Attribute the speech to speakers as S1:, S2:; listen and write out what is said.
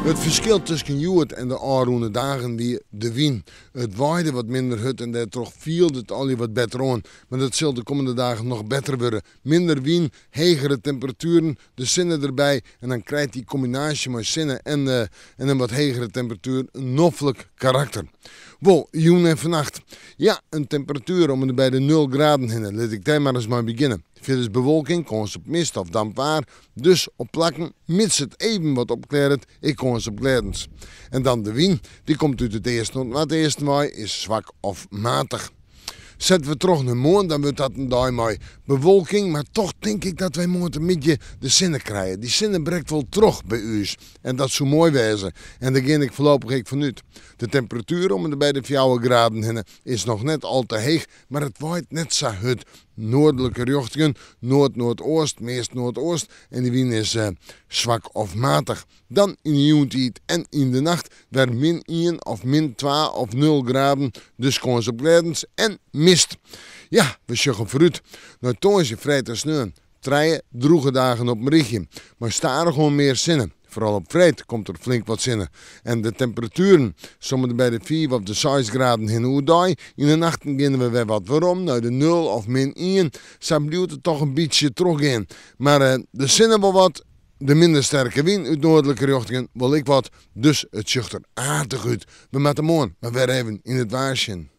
S1: It ferskil tusken hjoed en de ôfrûne dagen wie de wyn. It waaide wat minder hurd en dêrtroch fielde it allegear wat better oan. Mar dat sil de kommende dagen noch better wurde. Minder wyn, hegere temperatueren, de sinne derby en dan krijt dy kombinaasje mei sinne en en in wat hegere temperatuer in noflik karakter. Wol, jûn en fannacht. Ja, in temperatuer om en by de nul graden hinne, lit ik dêr mar ris mei begjinne. Fierders bewolking, kâns op mist of damp waar, dus op plakken, mits it even wat opklearret, ek kâns op glêdens. En dan de wyn, dy komt út it easten oant noardeasten wei, is swak of matich. Sette we troch nei moarn, dan wurdt dat in dei mei bewolking, mar toch tink ik dat wy moarntemiddei de sinne krije. Dy sinne brekt wol troch by ús en dat soe moai wêze en dêr gean ik foarlopich ek fan út. De temperatuer om en by de fjouwer graden hinne is noch net al te heech, mar it waait net sa hurd. Noardlike rjochtingen, noard-noardeast, meast noardeast en dy wyn is swak of matich. Dan yn de jûntiid en yn de nacht wer min ien of min twa of nul graden, dus kâns op glêdens en mist. Ja, we sjogge foarút nei tongersdei, freed en sneon. Trije drûge dagen op in rychje, mei stadichoan mear sinne. Foaral op freed komt der flink wat sinne. En de temperatueren somme by de fiif of de seis graden hinne oerdei. Yn de nachten geane we wer wat werom nei de nul of min ien. Sa bliuwt it toch in bytsje trochgean. Mar de sinne wol wat. De minder sterke wyn út noardlike rjochtingen wol ek wat, dus it sjocht der aardich út. We moatte moarn mar wer even yn it waar sjen.